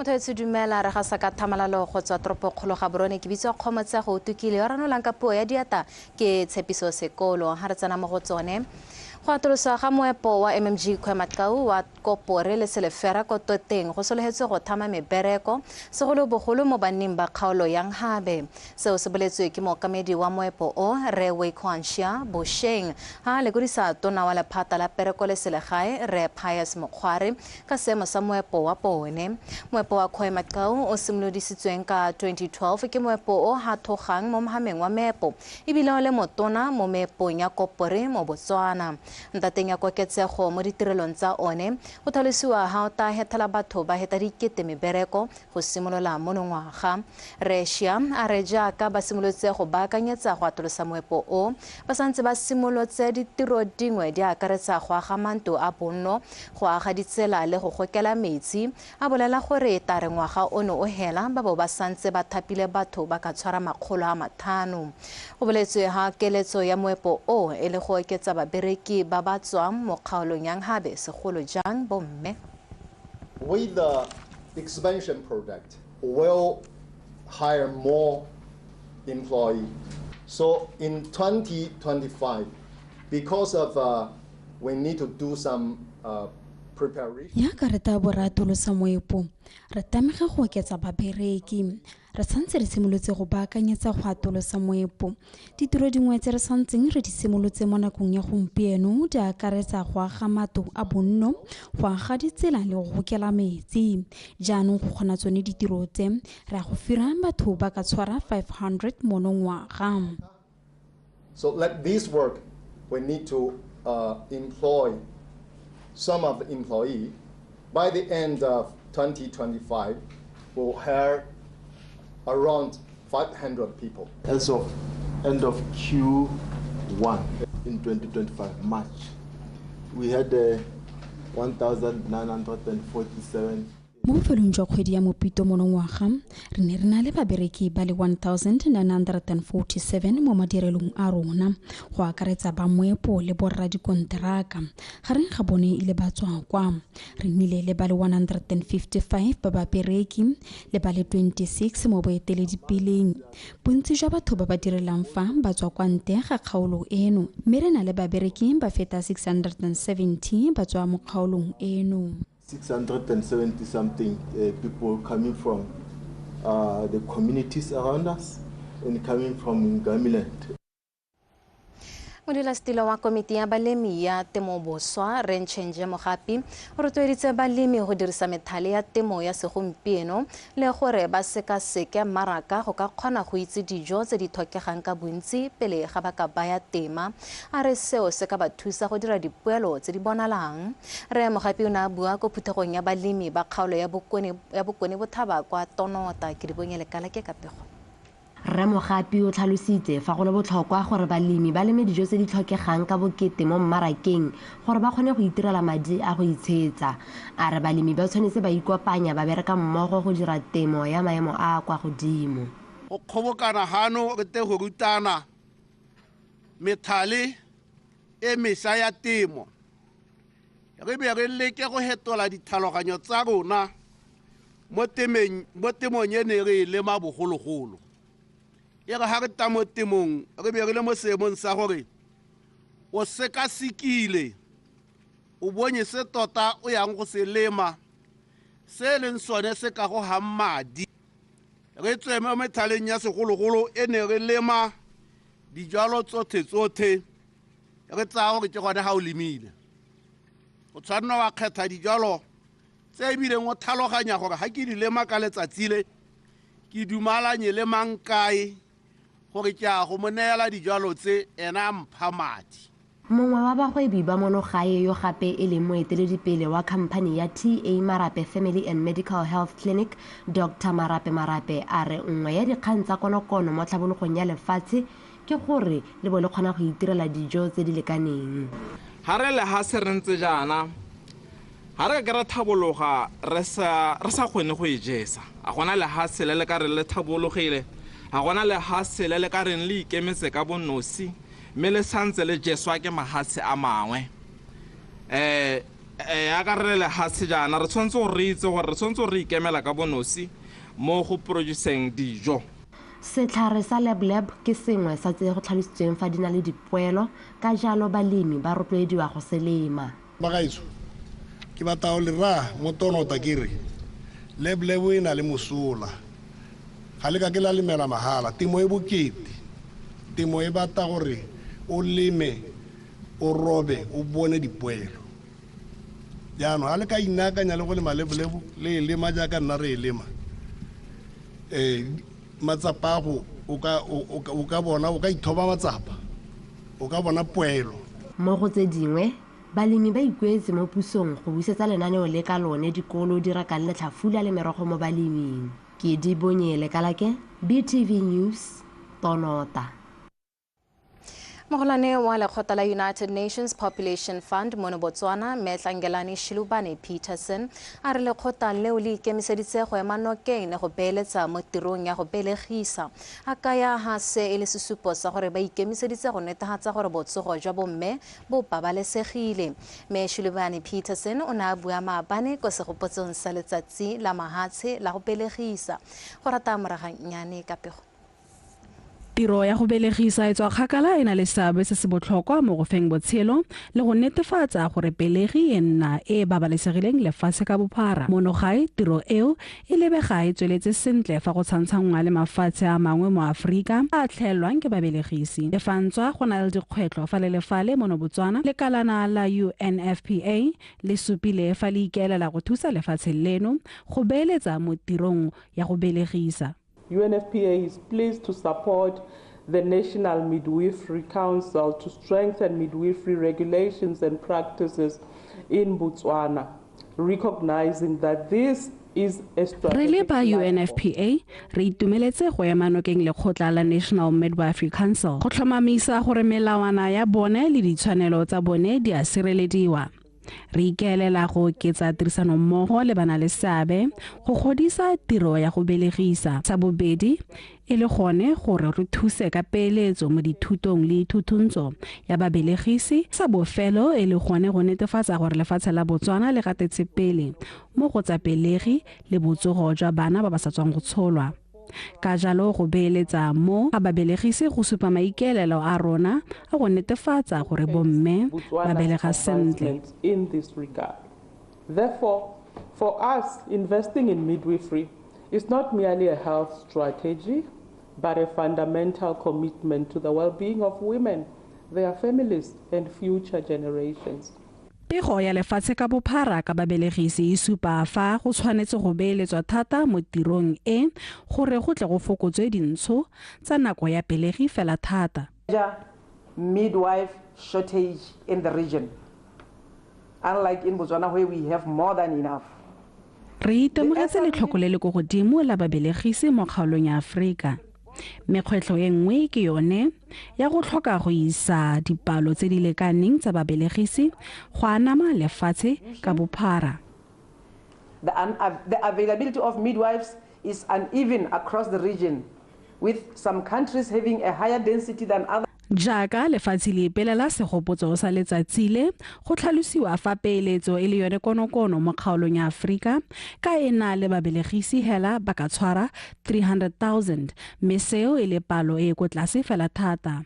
Motho etsho dumela, re gasa ka thamalalo go tswa toropokgolo Gaborone. Ke bitswa Kgomotsego Otukile, yo ranolang ka puo ya diata ke Tshepiso Sekolo. Ha re tsena mo go tsone, go atoloswa ga moepo wa MMG Khoemacau wa kopore le selefera ko Toteng go sologetswe go thama mebereko, segolobogolo mo banning ba kgaolo ya Nhabe. Seo se boletswe ke mookamedi wa moepo o, Rre Weikuanxia Bosheng, ha a lekodisa tona wa lephata la pereko le selegae, Rre Pius Mokgware, ka seemo sa moepo wa bone. Moepo wa Khoemacau o simolodisitsweng ka 2012 ke moepo o hathogang mo mohameng wa meepo ebile o le motona mo meepong ya kopore mo Botswana. Ntateng ya koketsego mo ditirelong tsa one, go tlhalosiwa ha o ta hethela batho ba heta dikete mebereko go simolola monongwaga. Rre Xia a re jaaka ba simolotse go baakanyetsa go atolosa moepo o, ba santse ba simolotse ditiro dingwe di akaretsa go aga mantlo a bonno, go aga ditsela le go gokela metsi. A bolela gore tare ngwaga ono o hela ba bo ba santse ba thapile batho ba ka tshwara 500. Go boletswe ha keletso ya moepo o e le go oketsa babereki ba ba tswang mo kgaolong ya Nhabe, segolo jang bomme. With the expansion project, we'll hire more employee. So in 2025, because of we need to do some preparation. Yaka re tla bo re atolosa moepo, re tlamega go oketsa babereki. Re santse re simolotse go baakanyetsa go atolosa moepo. Ditiro dingwe tse re santseng re di simolotse mo nakong ya gompieno di akaretsa go aga matlo a bonno, go aga ditsela le go gokela metsi. Jaanong go kgona tsone ditiro tse, re a go fira batho ba ka tshwara 500 monongwaga. So like this work, we need to employ some of the employee. By the end of 2025, we'll hire around 500 people. As of end of Q1 in 2025, March, we had 1,947. Mo bofelong jwa kgwedi ya Mopito monongwaga, re ne re na le babereki ba le 1947 mo madirelong a rona, go akaretsa ba moepo le borra dikonteraka. Gareng ga bone e le batswakwa. Re nnile le ba le 155 ba babereki le ba le 26 mo boeteledipeleng. Bontsi jwa batho ba ba direlang fa ba tswa kwa ntle ga kgaolo eno, mme re na le babereki ba feta 670 ba tswa mo kgaolong eno. 670 something people coming from the communities around us and coming from Ngamiland. Modulasetilo wa komiti ya balemi ya temoboswa, Rre Nchenje Mogapi, o rotloeditse balemi go dirisa methale ya temo ya segompieno le gore ba sekaseke mmaraka go ka kgona go itse dijo tse di tlhokegang ka bontsi pele ga ba ka baya tema. A re seo se ka ba thusa go dira dipoelo tse di bonalang. Rre Mogapi o ne a bua ko phuthegong ya balemi ba kgaolo ya Bokone Bothaba kwa Tonota. Ke di bonye lekala ke ka pego. Rre Mogapi o tlhalositse fa go le botlhokwa gore balemi ba leme dijo tse di tlhokegang ka bokete mo mmarakeng gore ba kgone go itirela madi a go itshetsa. A re balemi ba tshwanetse ba ikopanya ba bereka mmogo go dira temo ya maemo a a kwa godimo. Go kgobokana gano re te go rutana methale e mešwa ya temo, re be re leke go hetola ditlhaloganyo tsa rona mo temong e ne re e lema bogologolo. E re ha re tla mo temong, re be re le mo seemong sa gore o sekasekile, o bonye se tota o yang go se lema, se e leng sone se ka go gang madi. Re tswe mo methaleng ya segologolo e ne re lema dijalo tsothe tsothe, re tsaya gore ke gone ga o lemile. O tshwanela wa kgetha dijalo tse ebileng o tlhaloganya gore ga ke di lema ka letsatsi le, ke dumalanye le mang kae gore ke a go mo neela dijalo tse, ena a mpha madi. Mongwe wa bagwebi ba mono gae yo gape e leng moeteledipele wa khamphani ya TA Marape Family and Medical Health Clinic, Doctor Marape Marape, a re nngwe ya dikgang tsa konokono mo tlhabologong ya lefatshe ke gore le bo le kgona go itirela dijo tse di lekaneng. Ha re le ha se re ntse jaana, ha re ka re thabologa re sa kgone go e jesa. A gona le ha se le le ka re le thabologile, a gona le ha se le le ka reng le ikemetse ka bonosi, mme le santse le jeswa ke mahatshe a mangwe. Yaka re le lehatshe jaana re tshwanetse gore re itse gore re tshwanetse gore re ikemela ka bonosi mo go produceng dijo. Setlhare sa lebleb ke sengwe sa tse go tlhalositsweng fa di na le dipoelo, ka jalo balemi ba rotloediwa go se lema. Bagaetsho, ke batla go le raya mo Tonota ke re lebleb e na le mosola, ga le ka ke la lemela mahala. Temo e bokete, temo e batla gore o leme, o robe, o bone dipoelo. Jaanong ga le ka inaakanya le go lema leblebo, le e lema jaaka nna re e lema, matsapa a go o ka bona, o ka ithoba matsapa, o ka bona poelo. Mo go tse dingwe, balemi ba ikuetse mo pusong go busetsa lenaneo le ka lone dikolo di rekang letlhafula le merogo mo baleming. Ke Dibonye Lekalake, BTV News, Tonota. Mogolwane wa lekgotla la United Nations Population Fund mono Botswana, mme Tlangelani Shilubane Peterson, a re lekgotla leo le ikemiseditse go ema nokeng le go beeletsa mo tirong ya go belegisa. A kaya ha se e le sesupo sa gore ba ikemiseditse go netefatsa gore botsogo jwa bomme bo babalesegile. Mme Shilubane Peterson o ne a bua maabane ko segopotsong sa letsatsi la mahatshe la go belegisa. Go rata moragannyane ka pego. Tiro ya go belegisa e tswa kgakala e na le seabe se se botlhokwa mo go feng botshelo le go netefatsa gore pelegi e nna e babalesegileng lefatshe ka bophara. Mono gae tiro eo e lebega e tsweletse sentle fa go tshwantshanngwa le mafatshe a mangwe mo Aforika a tlhaelwang ke babelegisi. Le fa ntswa go na le dikgwetlho fa le lefale mono Botswana, lekalana la UNFPA le supile fa le ikaelela go thusa lefatshe leno go beeletsa mo tirong ya go belegisa. UNFPA is pleased to support the National Midwifery Council to strengthen midwifery regulations and practices in Botswana, recognizing that this is a strategic Re le ba UNFPA re itumeletse go ema nokeng lekgotla la National Midwifery Council go tlhomamisa gore melawana ya bone le ditshwanelo tsa bone di a sirelediwa. Re ikaelela go oketsa tirisanommogo le bana le seabe go godisa tiro ya go belegisa. Sa bobedi e le gone gore re thuse ka peeletso mo dithutong le ithutuntso ya babelegisi. Sa bofelo e le gone go netefatsa gore lefatshe la Botswana le gatetse pele mo go tsa pelegi le botsogo jwa bana ba ba sa tswang go tsholwa. Ka jalo go beeletsa mo ga babelegisi go supa maikaelelo a rona a go netefatsa gore bomme ba belega sentle. In this regard. Therefore, for us, investing in midwifery is not merely a health strategy, but a fundamental commitment to the well-being of women, their families, and future generations. Pego ya lefatshe ka bophara ka babelegisi e supa fa go tshwanetse go beeletswa thata mo tirong e gore go tle go fokotswe dintsho tsa nako ya pelegi fela thata. Midwife shortage in the region, unlike in Botswana where we have more than enough. Re itemogetse letlhoko le le ko godimo la babelegisi mo kgaolong ya Aforika. Mekgwetlho e nngwe ke yone ya go tlhoka go isa dipalo tse di lekaneng tsa babelegisi go anama lefatshe ka bophara. The availability of midwives is uneven across the region, with some countries having a higher density than others. Jaaka lefatshe le ipelela segopotso sa letsatsi le, go tlhalosiwa fa peeletso e le yone konokono mo kgaolong ya Aforika ka e na le babelegisi hela ba ka tshwara 300,000, mme seo e le palo e ko tlase fela thata.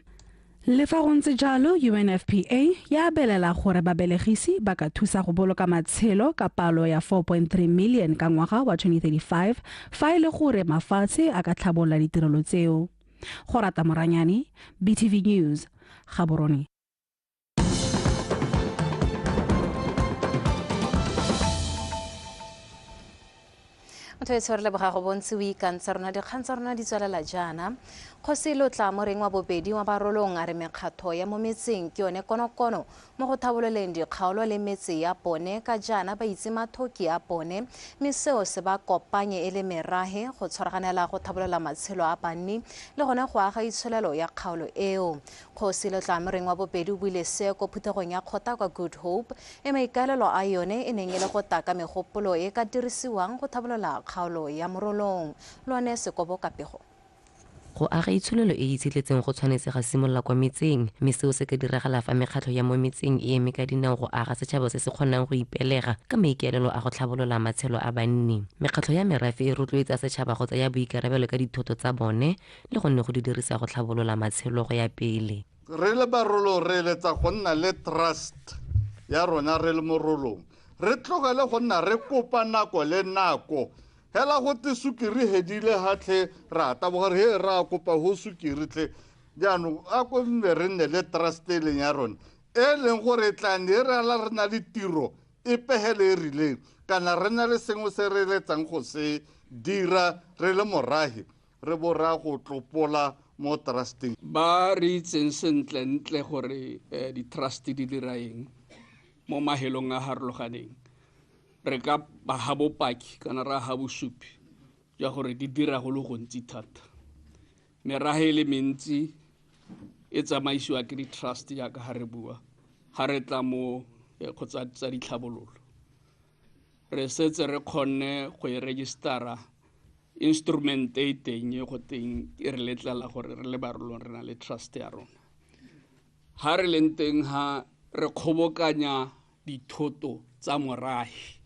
Le fa go ntse jalo, UNFPA ya abelela gore babelegisi ba ka thusa go boloka matshelo ka palo ya 4.3 million ka ngwaga wa 2035 fa e le gore mafatshe a ka tlhabolola ditirelo tseo. Go rata Moranyane, BTV News, Gaborone. Motho e tshwere leboga go bontsi o ikantsha rona dikgang tsa rona di tswelela jaana. Kgosi Lotla Moreng wa bobedi wa Barolong a re mekgatho ya mo metseng ke yone konokono mo go thabololeng dikgaolo le metse ya bone ka jaana ba itse mathoki a bone, mme seo se ba kopanye e le merahe go tshwaraganela go thabolola matshelo a banni le gone go aga itsholelo ya kgaolo eo. Kgosi Lotla Moreng wa bobedi o buile se ko phuthegong ya kgotla kwa Good Hope e maikaelelo a yone e neng e le go taka megopolo e ka dirisiwang go thabolola kgaolo ya Morolong. Lone Sekobo ka pego. Go aga itsholelo e e itshetletseng go tshwanetse ga simolola kwa metseng, mme seo se ka diragala fa mekgatlho ya mo metseng e eme ka dinao go aga setšhaba se se kgonang go ipelega ka maikaelelo a go tlhabolola matshelo a banni. Mekgatlho ya merafe e rotloetsa setšhaba go tsaya boikarabelo ka dithoto tsa bone le gonne go di dirisa go tlhabolola matshelo go ya pele. Re le Barolong re eletsa go nna le trust ya rona re le Morolong, re tlogele go nna re kopa nako le nako. Hela go te sukiri hedile hatlhe ra taboga re he ra kopa ho sukiri tlhe. Jaanong a ko mme re nne le trust e leng ya rona e leng gore tla ne re ala re na le tiro e pehele e rileng kana re na le sengwe se re eletsang go se dira re le morahi re bo ra go tlopola mo trusteng. Ba re itseng sentlentle gore di-trust di dira eng mo mahelong a harologaneng, re ka ba ha bopaki kana ra ha bosupi jwa gore di dira go le gontsi thata. Merahe e le mentsi e tsamaisiwa ke di-trust jaaka ga re bua ga re tla mo kgotsa tsa ditlhabololo. Re setse re kgonne go e registera instrument e teng e go teng e re letlela gore re le Barolong re na le trust ya rona. Ha re leng teng ha re kgobokanya dithoto tsa morahe,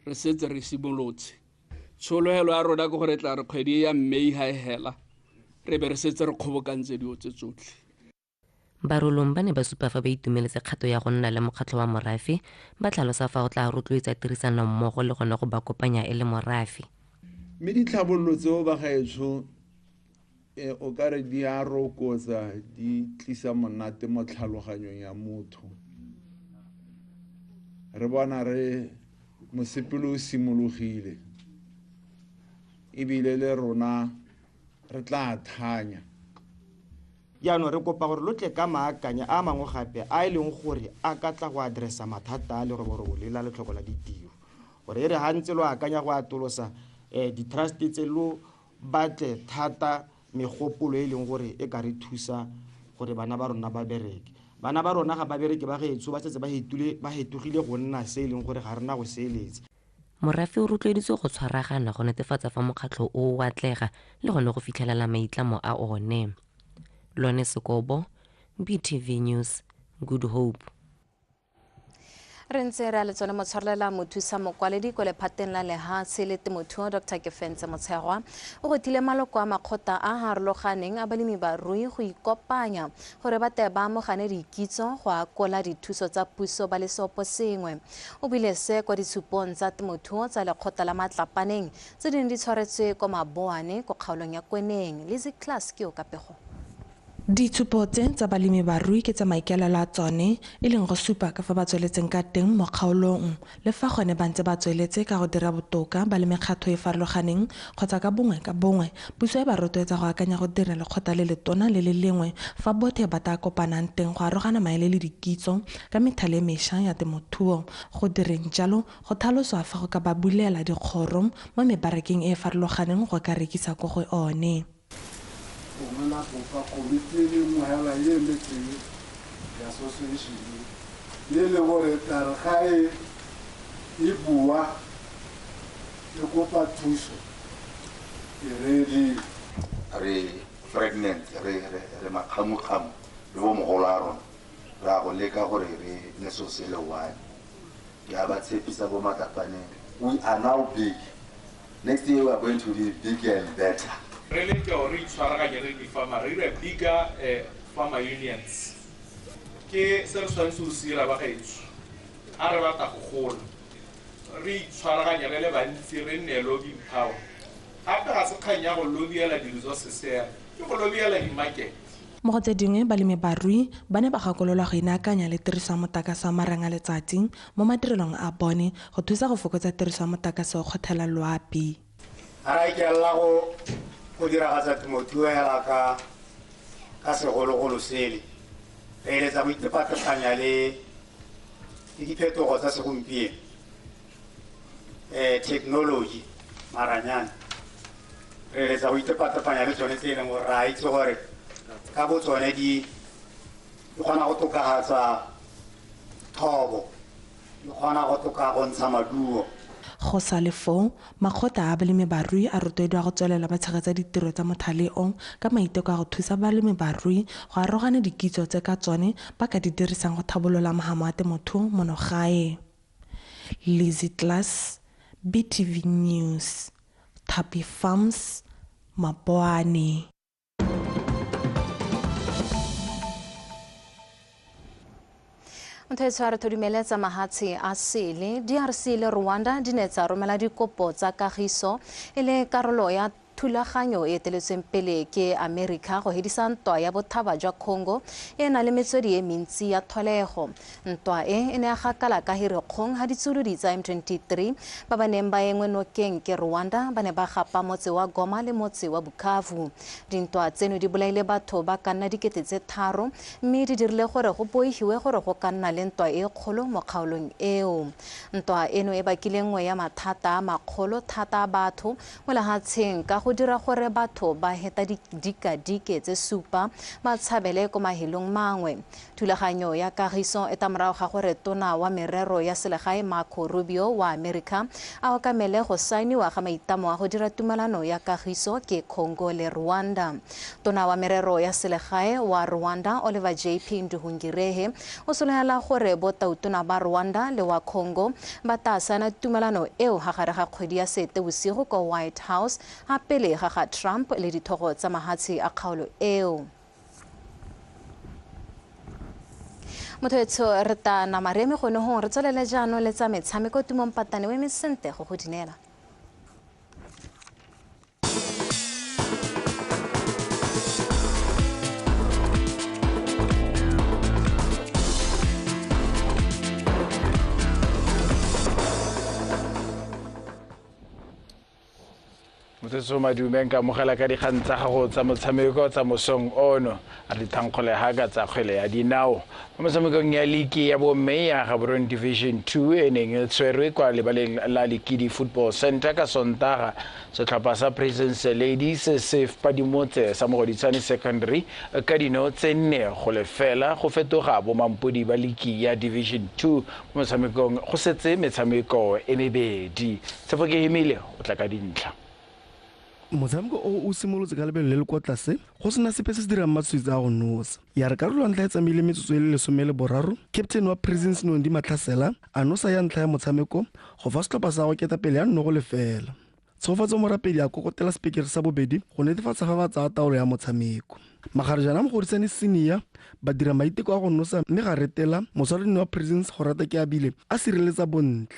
re setse re simolotse. Tshologelo ya rona ke gore tla re kgwedi ya May ha e hela re be re setse re kgobokantse dilo tse tsotlhe. Barolong ba ne ba supa fa ba itumeletse kgato ya go nna le mokgatlho wa morafe, ba tlhalosa fa o tla rotloetsa tirisanommogo le gone go ba kopanya e le morafe. Mme ditlhabololo tseo bagaetsho o ka re di a rokotsa, di tlisa monate mo tlhaloganyong ya motho. Re bona re mosepele o simologile ebile le rona re tla thanya. Jaanong re kopa gore lo tle ka maakanya a mangwe gape a e leng gore a ka tla go addressa mathata a leroborobo le la letlhoko la ditiro, gore e re ga ntse lo akanya go atolosa di-trust tse lo batle thata megopolo e leng gore e ka re thusa gore bana ba rona ba bereke. Bana ba rona ga ba bereke ba gaetsho ba setse ba hetogile go nna se e leng gore ga rena go seeletsa. Morafe o rotloeditswe go tshwaragana go netefatsa fa mokgatlho o o atlega le gone go fitlhelela maitlamo a one. Lone Sekobo, BTV News, Good Hope. Re ntse re a le tsone motshwarelela mothusa mokwaledi ko lephateng la lehatshe le temothuo Dr. Kefentse Motshegwa o gothile maloko a makgotla a harologaneng a balemi barui go ikopanya gore ba tle ba amogane dikitso go akola dithuso tsa puso ba le seopo sengwe. O buile se kwa ditshupong tsa temothuo tsa lekgotla la Matlapaneng tse di neng di tshwaretswe kwa Maboane ko kgaolong ya Kweneng. Lizzy Class ke o ka pego. Ditshupo tse tsa balemi barui ke tsa maikaelelo a tsone e leng go supa ka fa ba tsweletseng ka teng mo kgaolong, le fa gone ba ntse ba tsweletse ka go dira botoka ba le mekgatho e farologaneng kgotsa ka bongwe ka bongwe. Puso e ba rotloetsa go akanya go dira lekgotla le letona le le lengwe fa botlhe ba tla kopanang teng go arogana maele le dikitso ka methale e mešwa ya temothuo. Go direng jalo go tlhaloswa fa go ka ba bulela dikgoro mo mebarakeng e e farologaneng go ka rekisa ko go one. Gongwe la kopa komiti e le nngwe hela e emetseng ya association e leng gore tlare ga e bua e kopa thuso e reediwe. Re pregnant re makgamokgamo le bo mogolo a rona re a go leka gore re ne seo se le one. Ke a ba tshepisa bo Matlapaneng, we are now big. Next year we are going to be bigger and better. Re leke gore re itshwaraganye re di-farmer, re dire bigger farmer unions. Ke se re tshwanetse go se dira ba gaetsho, a re batla go gola re itshwaraganye re le bantsi, re nne lobbying power. Gape ga se kgang ya go lobbyela di-resources fela, ke go lobbyela di-market. Mo go tse dingwe balemi barui ba ne ba gakololwa go inaakanya le tiriso ya motlakase wa marang a letsatsi mo madirelong a bone go thusa go fokotsa tiriso ya motlakase o kgothela loapi. A ra ikelela go diragatsa temothuo hela ka segologolo sele, re eletsa go itepatepanya le diphetogo tsa segompieno, technology maranyane. Re eletsa go itepatepanya le tsone tse e leng gore re a itse gore ka bo tsone di kgona go tokafatsa thobo, di kgona go ntsha maduo. Go sa le foo, makgotla a balemibarui a rotloediwa go tswelela ba tshegetsa ditiro tsa mothale o ka maiteko a go thusa balemibarui go arogana dikitso tse ka tsone ba ka di dirisang go tlhabolola mohamo wa temothuo mono gae. Lizzy Glass, BTV News, Thapi Farms, Maboane. Motho e tshware thodumeletsa mahatshe a sele DRC le Rwanda di ne tsa romela dikopo tsa kagiso e le karolo ya thulaganyo e eteletsweng pele ke America go hedisa ntwa ya bothaba jwa Congo e na le metswedi e mentsi ya tlholego. Ntwa e e ne ya gakala ka Hirikgong ha ditsulodi tsa M23 ba ba neng ba engwe nokeng ke Rwanda ba ne ba gapa motse wa Goma le motse wa Bukavu. Dintwa tseno di bolaile batho ba ka nna 3,000 mme di dirile gore go boihiwe gore go ka nna le ntwa e kgolo mo kgaolong eo. Ntwa eno e bakile nngwe ya mathata a makgolo thata a batho mo lehatsheng ka go dira gore batho ba heta dikadike tse 7 ba tshabele ko mahelong mangwe. Thulaganyo ya kagiso e ta morago ga gore tona wa merero ya selegae Marco Rubio wa America a okamele go saeniwa ga maitamo a go dira tumelano ya kagiso ke Congo le Rwanda. Tona wa merero ya selegae wa Rwanda Oliver JP Nduhungirehe o sologela gore botautona ba Rwanda le wa Congo ba tla saena tumelano eo ga gare ga kgwedi ya Seetebosigo ko White House ga pele ga ga Trump le dithogo tsa mahatshe a kgaolo eo. Motho etsho re ta nama re eme gone gong re tswelele jaanong le tsa metshameko tumong patane o eme sente go go dinela. Motsetso madume nka amogela ka dikgang tsa gago tsa motshameko tsa mosong ono a di thankgole ga ka tsa kgwele ya dinao mo motshamekong ya liki ya bomme ya Gaborone Division 2 e neng e tshwerwe kwa lebaleng la Lekidi Football Center ka Sontaga. Setlhopha sa Prisons Ladies se padimotse sa Mogoditshane Secondary ka dino tse 4-0 go fetoga bomampodi ba liki ya Division 2 mo motshamekong go setse metshameko e mebedi. Tshepo ke Hemile o tla ka dintlha. Motshameko o o simolotse ka lebelo le le kwa tlase go sena sepe se se dirang matshwitsi a go nosa. Ya re karolo ntlha e tsamaile metsotso e le 13, captain wa Prisons Nondi Matlhasela a nosa ya ntlha ya motshameko go fa setlhopha sa go ketapele ya 1-0. Tshegofatso Morapedi a kokotela sepekere sa bobedi go netefatsa fa ba tsaya taolo ya motshameko. Magarejana Mogoditshane Senior ba dira maiteko a go nosa mme ga retela motshwaradino wa Prisons go rata ke abile a sireletsa bontle.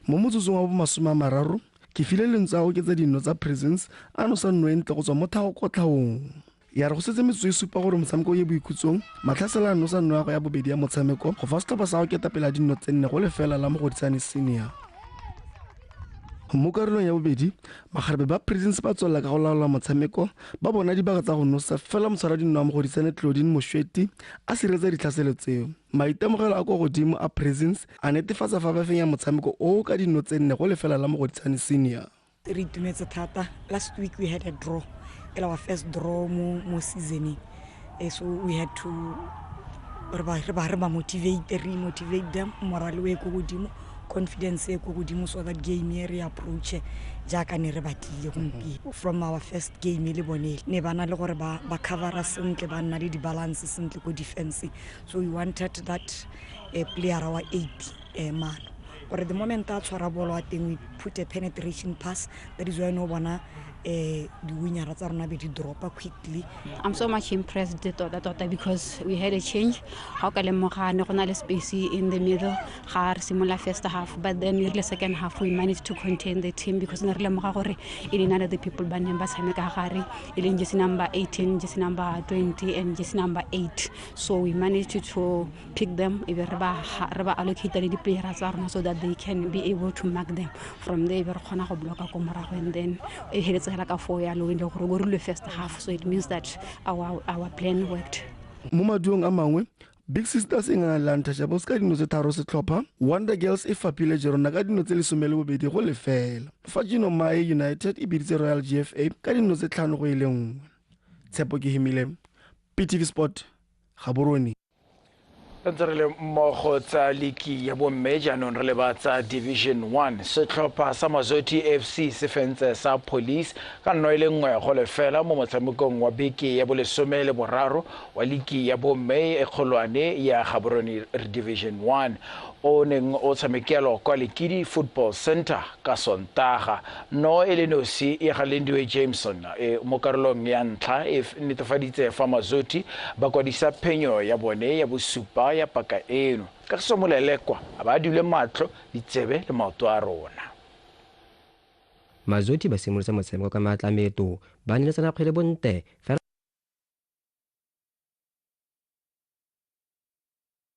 Mo motsotsong wa bo 30 ke file lentswe a oketsa dino tsa Prisons a nosa nno e ntle go tswa mo thago-kotlhaong. Ya re go setse metsotso e 7 gore motshameko o ye boikhutsong, Matlhasela a nosa nno ya go ya bobedi ya motshameko go fa setlhopha sa go ketapele a dino tse 4-0 la Mogoditshane Senior. Mo karolong ya bobedi, magarebe ba Prisons ba tswelela ka go laola motshameko ba bona dibaka tsa go nosa fela motshwaradino wa Mogoditshane Claudine Moshweti a sireletsa ditlhaselo tseo. Maitemogelo a kwa godimo a Prisons a netefatsa fa ba fenya motshameko o ka dino tse 4-0 la Mogoditshane Senior. Re itumetse thata. Last week we had a draw, e le our first draw mo seasoning. So we had to re ba motivate, re motivate them, morale o ye ko godimo, confidence e ko godimo, so that game e re approach jaaka ne re batlile gompieno. From our first game le bone ne ba na le gore ba covera sentle, ba nna le di-balance sentle ko defense. So we wanted that player wa 8 mano gore the moment a tshwara bolo wa teng we put a penetration pass. That is why no bona di-winyara tsa rona be di dropa quickly. I'm so much impressed tota because we had a change. Ga o ka lemoga ne go na le space in the middle ga re simolola first half, but then in the second half we managed to contain the team because ne re lemoga gore e le none of the people ba neng ba tshameka gare e leng jersey number 18, jersey number 20 and jersey number 8. So we managed to pick them e be re ba allocate le di-playera tsa rona so that they can be able to mark them. From there e be re kgona go blocka ko morago and then e heletse ka four ya lo ile gore go rile first half, so it means that our plan worked. Mo maduong a mangwe, Big Sisters e nganga le Untouchables ka dino tse 3 setlhopha, Wonder Girls e fapile Jerona ka dino tse 12-0. Fa Gino Mae United e biditse Royal GFA ka dino tse 5-1. Tshepo ke Hemile, PTV Sport, Gaborone. Ntse re le mmogo tsa liki ya bomme, jaanong re leba tsa Division 1. Setlhopha sa Mazoti FC se fentse sa Police ka 1-0 mo motshamekong wa beke ya bo-13 wa liki ya bomme e kgolwane ya Gaborone Division 1, o neng o tshamekelwa kwa Lekidi Football Center ka Sontaga. No e le nosi ya ga Lindiwe Jameson e mo karolong ya ntlha e netefaditse fa Mazoti ba kwadisa phenyo ya bone ya bosupa ya paka eno. Kagiso Molelekwa a ba dule matlho, ditsebe le maoto a rona. Mazoti ba simolotse motshameko ka maatlametlo, ba neletsana kgwele bontle fela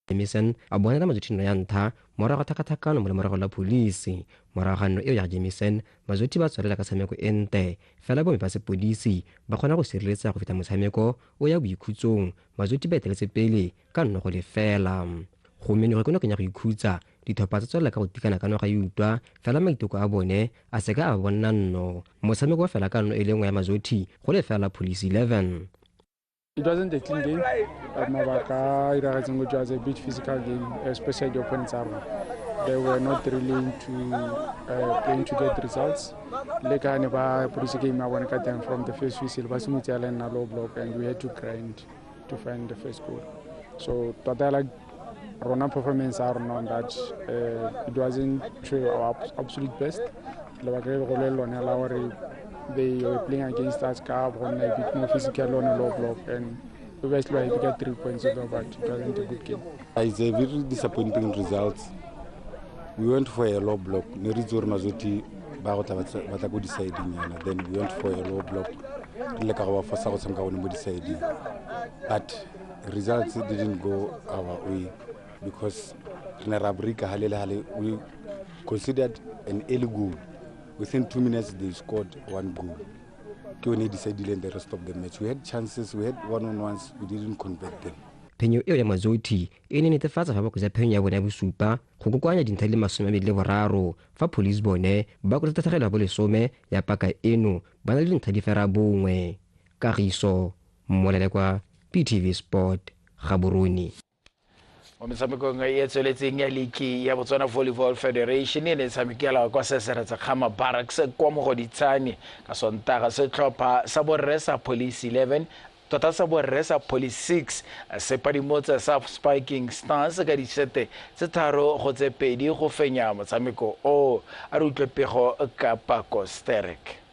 Jamison a bonela Mazoti no ya ntlha morago tlhakatlhakano mo lemorago la Police. Morago ga nno eo ya Jamison, Mazoti ba tswelela ka tshameko e ntle, fela bomme ba sepodisi ba kgona go sireletsa go feta motshameko o ya boikhutsong. Mazoti ba eteletse pele ka 1-0. Go menoge ko nokeng ya go ikhutsa, ditlhopha tsa tswelela ka go tikana ka noga e utlwa, fela maiteko a bone a seka a ba bonna nno. Motshameko wa fela ka 1 ya Mazoti go 0 Police 11. It wasn't a clean game, but mabaka a iragetseng it was a bit physical game, especially the opponents. They were not really into playing to get results. Le ka ne ba produce game ya bone ka teng from the first whistle, ba simotse ya nna low block, and we had to grind to find the first goal. So tota like rona performance ya rona on that, it wasn't to our absolute best. Lebaka le legolo le lone la gore they were playing against us ka go nna a bit more physical on a low block, and obviously we got 3 points though, but it wasn't a good game. It's a very disappointing result. We went for a low block. Ne re itse gore Mazoti ba go tla ba tla ko deciding yana. Then we went for a low block. Re leka go ba forsa go tshameka bone mo deciding. But results didn't go our way because re ne ra breaka hale le hale. We considered an early goal. Within 2 minutes, they scored 1 goal. Ke yone e decidileng the rest of the match. We had chances, we had one-on-ones, we didn't convert them. Phenyo eo ya Mazoti e ne netefatsa fa ba kgotsa phenyo ya bone ya bosupa go kokoanya dintlha di le 23, fa Police bone ba kgotsa tatlhegelo ya bo-10 ya paka eno ba na le dintlha di 9. Kagiso Molelekwa, PTV Sport, Gaborone. Mo metshamekong e tsweletseng ya liki ya Botswana Volleyball Federation e ne e tshamekela kwa Seseretse Kgama Barracks kwa Mogoditshane ka Sontaga, setlhopha sa borre sa Police 11 tota sa borre sa Police 6 se padimotse sa Spiking Stars ka disete tse 3-2 go fenya motshameko o. A re utlwe pego ka Pako Sterek.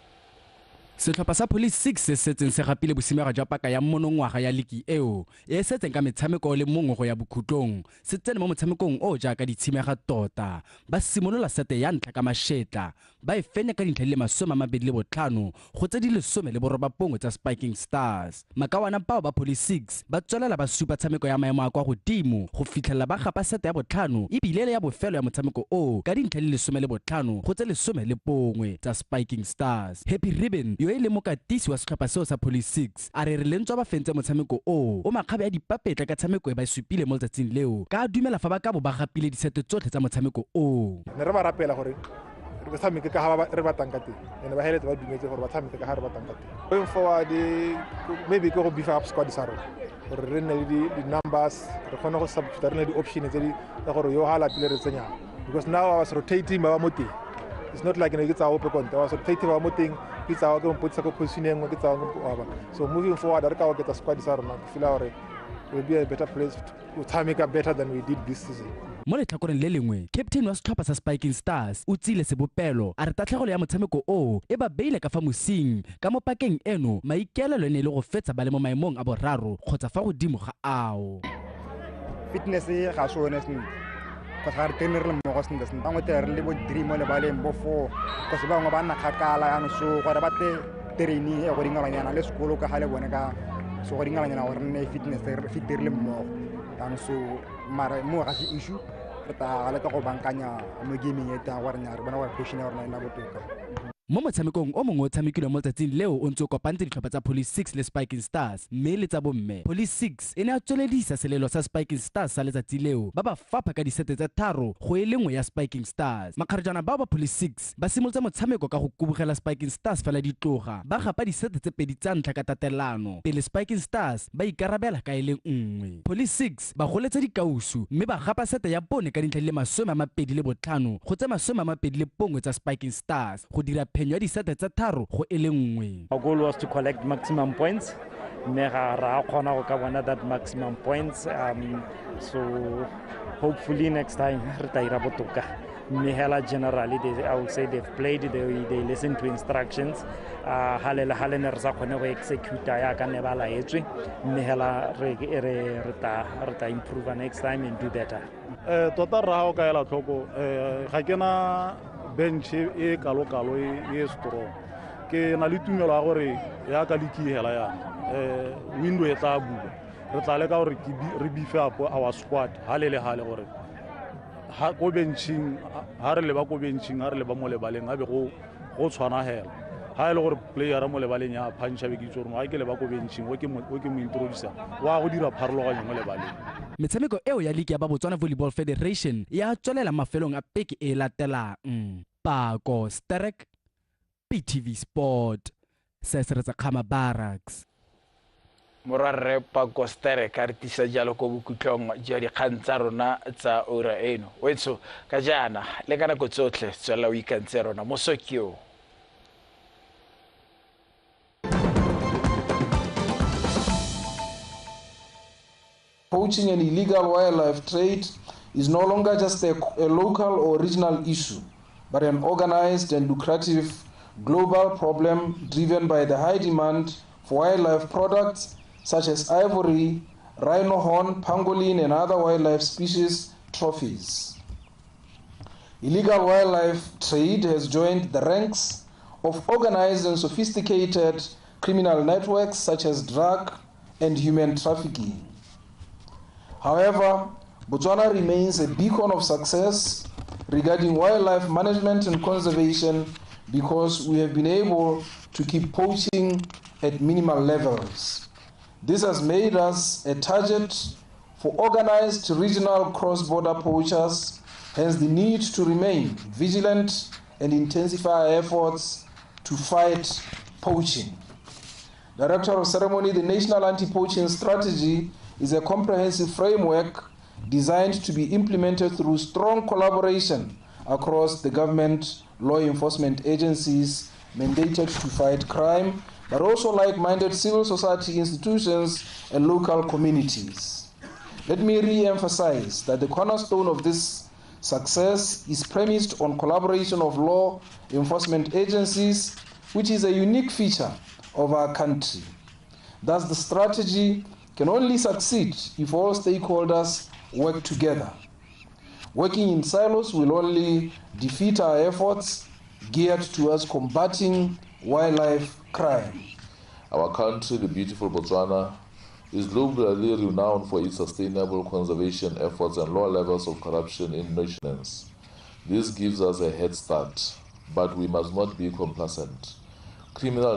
Setlhopha sa Police 6 se setseng se gapile bosimega jwa paka ya monongwaga ya liki eo e setseng ka metshameko o le mongwe go ya bokhutlong, se tsene mo motshamekong o jaaka ditshimega tota. Ba simolola sete ya ntlha ka mashetla, ba e fenya ka dintlha di le 25 go tse di 19 tsa Spiking Stars. Makawana bao ba Police 6 ba tswelela ba supa tshameko ya maemo a kwa godimo go fitlhelela ba gapa sete ya botlhano ebile le ya bofelo ya motshameko o ka dintlha di 15 go tse 11 tsa Spiking Stars. Happy Ribbon yo e le mokatisi wa setlhopha seo sa Police 6 a re re lentswa ba fentse motshameko o o makgabe a dipapetla ka tshameko e ba e supile mo letsatsing leo, ka a dumela fa ba ka bo ba gapile disete tsotlhe tsa motshameko o. Ne re ba rapela gore re tshameke ka ga re batlang ka teng, ene ba heletse ba dumetse gore ba tshameke ka ga re batlang ka teng. Going forward, maybe ke go beef up squad sa rona gore re nne le di-numbers, re kgone go substitute, re nne le di-option tse di tsa gore yo ha lapile re tsenyang, because now I was rotating ba ba mo teng. It's not like ne ke tsaya ope konte, I was rotating ba mo teng, ke tsaya ke mpotsa ko position e nngwe, ke tsaya ke. So moving forward re ka oketsa squad sa rona, ke feel gore we'll be a better place to tshameka better than we did this season. Mo letlhakoreng le lengwe, captain wa setlhopha sa Spiking Stars o tsile sebopelo a re tatlhegelo ya motshameko o e ba beile ka fa mosing ka mo pakeng eno maikaelelo e ne e le go fetsa ba le mo maemong a boraro kgotsa fa godimo ga ao. Fitness e ga se yone sentle, cause ga re train re le mmogo sentle sentle. Bangwe tle re le bo 3 mo lebaleng, bo 4, cause bangwe ba nna kgakala yanong, so gore ba tle training e go dingalanyana le sekolo ka ga le bone ka so go dingalanyana gore re nne fitness fit re le mmogo yanong. So mara mo ga se issue, re tla leka go bankanya mo gaming e tang gore nya re bona gore position ya rona e nna botoka. Mo motshamekong o mongwe o tshamekilwe mo letsatsing leo o ntse o kopantse ditlhopha tsa Police 6 le Spiking Stars, mme le tsa bomme. Police 6 e ne ya tsweledisa selelo sa Spiking Stars sa letsatsi leo, ba ba fapha ka disete tse 3 go e le 1 ya Spiking Stars. Makgarejana bao ba Police 6 ba simolotse motshameko ka go kubugela Spiking Stars fela di tloga, ba gapa disete tse 2 tsa ntlha ka tatelano pele Spiking Stars ba ikarabela ka e le 1. Police 6 ba goletsa dikausu mme ba gapa sete ya bone ka dintlha di le 25 go tse 21 tsa Spiking Stars go dira phenyo ya disete tsa 3 go e le 1. Our goal was to collect maximum points, mme ga ra kgona go ka bona that maximum points, so hopefully next time re tla ira botoka. Mme hela generally I would say they've played, they listen to instructions. Hale le hale ne re sa kgone go execute ya ka ne ba laetswe, mme hela re tla improve next time and do better. Tota rra o ka ela tlhoko, ga ke na bench e kalo-kalo e strong. Ke na le tumelo ya gore ya ka league hela yana, window e tla bula. Re tla leka gore re beef up our squad hale le hale gore ha ko benching, ha re leba ko benching, ha re leba mo lebaleng, ha be go tshwana hela. Ha e le gore player mo lebaleng ya punch-a be ke itse gore ha ke leba ko benching, o ke mo introduce-a, wa go dira pharologanyo mo lebaleng. Metshameko eo ya league ya ba Botswana Volleyball Federation ya tswelela mafelong a peke e latelang. Pako Sterek, PTV Sport, Seseretsa Kgama Barracks. Morwarre Pako Sterek a re tlisa jalo ko bokhutlong jwa dikgang tsa rona tsa ura eno. Wetsho ka jaana le ka nako tsotlhe tswelela o ikantse rona mo Sokio. Poaching and illegal wildlife trade is no longer just a local or regional issue, but an organized and lucrative global problem driven by the high demand for wildlife products such as ivory, rhino horn, pangolin, and other wildlife species trophies. Illegal wildlife trade has joined the ranks of organized and sophisticated criminal networks such as drug and human trafficking. However, Botswana remains a beacon of success regarding wildlife management and conservation because we have been able to keep poaching at minimal levels. This has made us a target for organized regional cross-border poachers, hence the need to remain vigilant and intensify our efforts to fight poaching. Director of Ceremony, the National Anti-Poaching Strategy is a comprehensive framework designed to be implemented through strong collaboration across the government, law enforcement agencies mandated to fight crime, but also like-minded civil society institutions and local communities. Let me re-emphasize that the cornerstone of this success is premised on collaboration of law enforcement agencies, which is a unique feature of our country. Thus, the strategy can only succeed if all stakeholders work together. Working in silos will only defeat our efforts geared towards combating wildlife crime. Our country, the beautiful Botswana, is globally renowned for its sustainable conservation efforts and low levels of corruption in nations. This gives us a head start, but we must not be complacent. Criminal